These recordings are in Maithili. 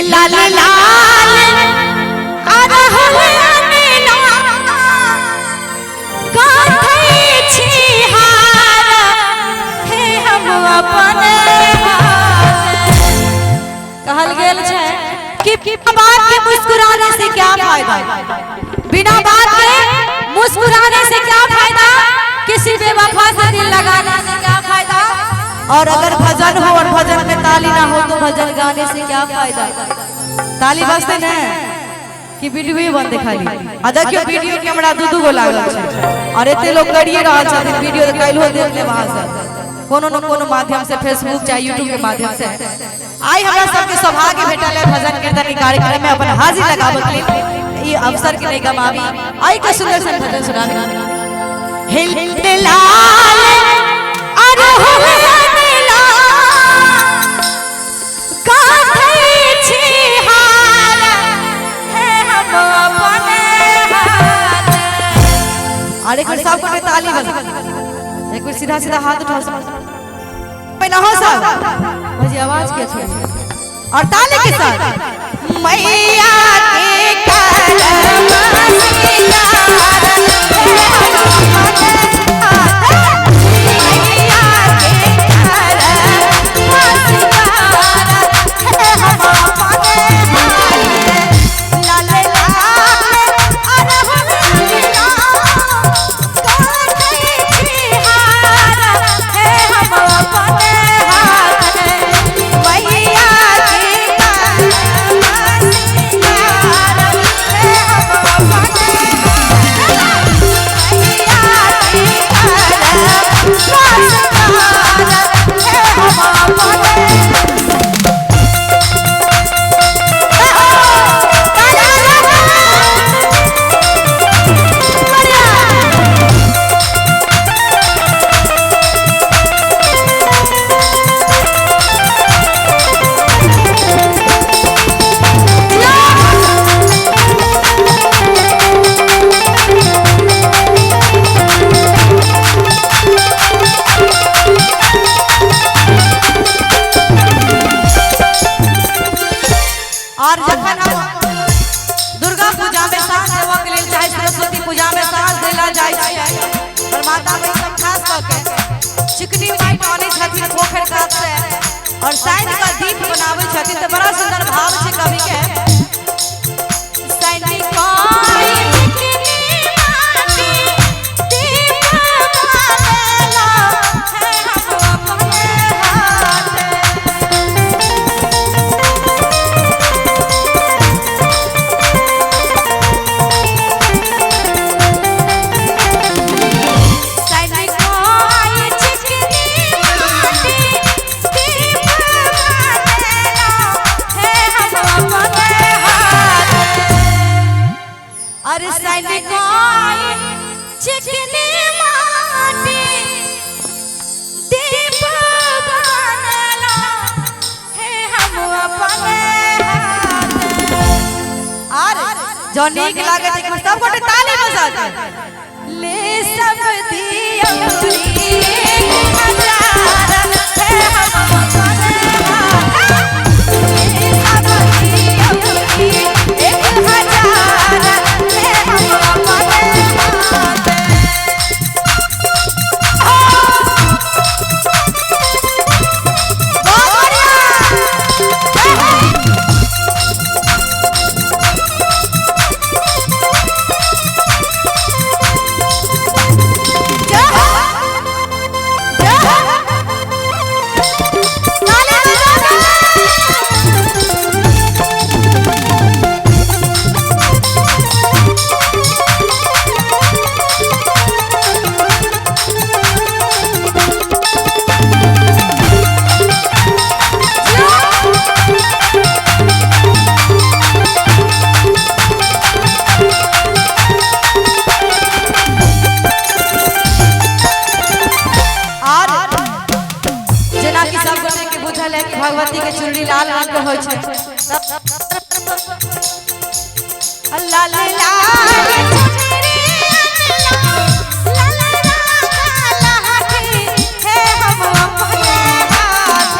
हे लाल लाल अरहुल अनला गाथै छी हार हे हम अपन हाथ। कहल गेल छै कि बात के मुस्कुराने से क्या फायदा, बिना बात के मुस्कुराने से क्या फायदा, किसी बेवफा से दिल लगाने से क्या फायदा, और अगर भजन हो और भजन में ताली ना हो तो भजन गाने से क्या फायदा। ताली बजते ने कि वीडियो बंद खाली। आ देखियो वीडियो कैमरा दू दू गो लागल छै और एते लोग करिए रहल छथिन वीडियो, त काल्हिओ देख लेब अहाँ सब कोनो न कोनो माध्यम से, फेसबुक चाहे यूट्यूब के माध्यम से। आई हमरा सबके सौभाग्य भेटल है भजन कीर्तन के कार्यक्रम में अपन हाजिर लगाबे के लिए, ई अवसर के नहीं गमाबी। आई के सुंदर सन भजन सुनाबी। हिल लाल अरहुल अनला गाथै छी हार हे हम अपन हाथ। और एक बार सब गोटे ताली बजा, एक बार सीधा सीधा हाथ उठाओ सब। पहले हो सब भजी आवाज के थोड़ी और ताली के साथ। मैया के करम सिंगार हे हम अपन हाथ। मैया के करम सिंगार हे हम अपन हाथ। लाल लाल अरहुल अनला गाथै छी हार हे हम अपन हाथ। मैया के करम सिंगार हे हम अपन हाथ। मैया के करम सिंगार हे हम अपन। और जखन हम दुर्गा पूजा में साँझ देबऽ के लेल चाहे सरस्वती पूजा में साँझ देला जाइ छियै, पर माता बहिन सब खास कऽ के चिकनी माटि आनै छथिन पोखरि कात से और सानि कऽ दीप बनाबै छथिन, तऽ बड़ा सुंदर भाव छै कवि के। सानि कऽ चिकनी माटि दीप बनेला हे हम अपन हाथ। सानि कोई चिकनी माटी दीप बनेला हे हम अपन हाथ। अरे सानि कोई चिकनी माटी दीप बनेला हे हम अपन हाथ। आर जो नीक लागत एक बार सब गोटे ताली बजा दे। ले सब दियौरी हजार हे हम अपन हाथ। ले सब दियौरी 1000 हे हम अपन हाथ। बहुत बढ़िया। जय हो, जय हो। ताली बजा दो। और जेना कि सब गोटे के बुझल है कि भगवती के चुनरी लाल रंग के होइ छै। लाल लाल चुनरी लाल रंग लाठी हे हम अपन हाथ।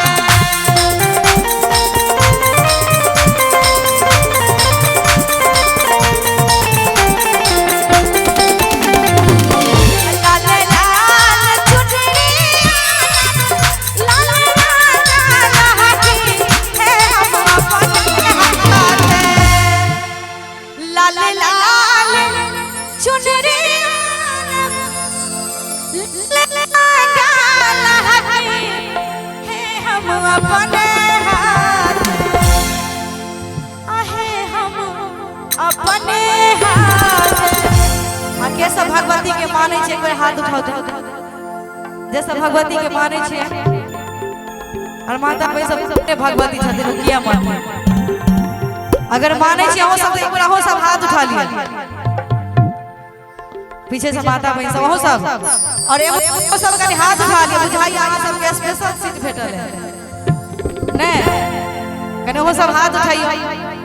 अपने हाथ, आहे हम अपने हाथ। आ के सब भगवती के मानै छै, एक बेर हाथ उठाउ तऽ। जे सब भगवती के मानै छै और माता भाई सब सबके भगवती छथिन, ओ किया मानथिन? अगर मानै छी अहूँ सब तऽ एक बेर अहूँ सब हाथ उठा लिअ। पीछे से माता बहन सब, अहूँ सब और एगो सब कनि हाथ उठा लिअ। बुझाइए अहाँ सबके स्पेशल सीट भेटल है नहीं? कनि अहूँ सब हाथ उठाइयो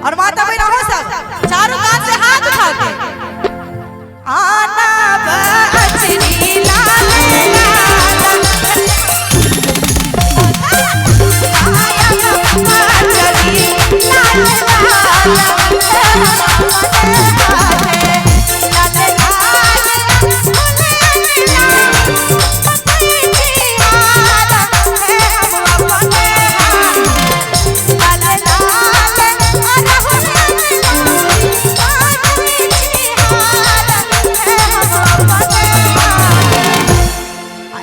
और माता बहन अहूँ सब चारों कात से हाथ उठा के आना बचनी लाल लाल आया बचनी लाल लाल।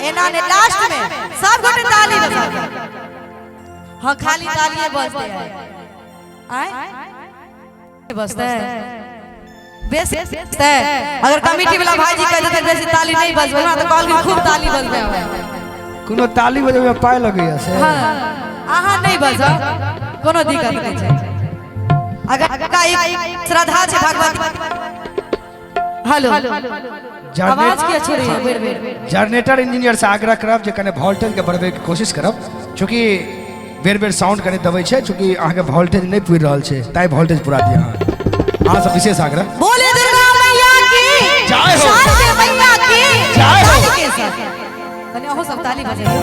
एना ने लास्ट में सब गोटे ताली बजा दिया। हाँ, खाली तालिए बजते हैं, आय बजते बेसी। अगर कमिटी वाला भाईजी कह देते बेसी ताली नहीं बजबे ना, तो कहलखिन खूब ताली बजबे हमे। कोनो ताली बजबै में पाइ लगैया से? हाँ, अहाँ नहीं बजाओ, कोनो दिक्कत नहीं छै। अगर एक श्रद्धा छै भगवती। हेलो, आवाज किया छोड़ी है बेर बेर? जनरेटर इंजीनियर से आग्रह करब जे कने वोल्टेज के बढ़बै के कोशिश करब, चूँकि बेर बेर साउंड कने दबै छै, चूँकि अहाँके वोल्टेज नहि पुरि रहल छै, ताहि वोल्टेज पूरा दिअ। अहाँ अहाँ से विशेष आग्रह। बोले दुर्गा मैया की जय हो। शारदे मैया की जय हो। ताली के साथ कने अहो सब ताली बजाइयो।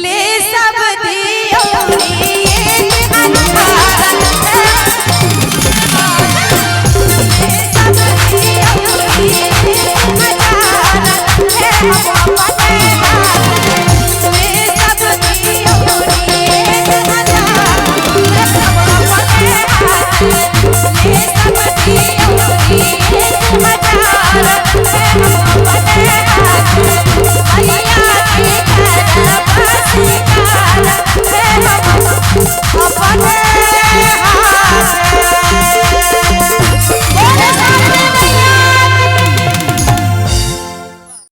ले सब दियो एक अनहारा।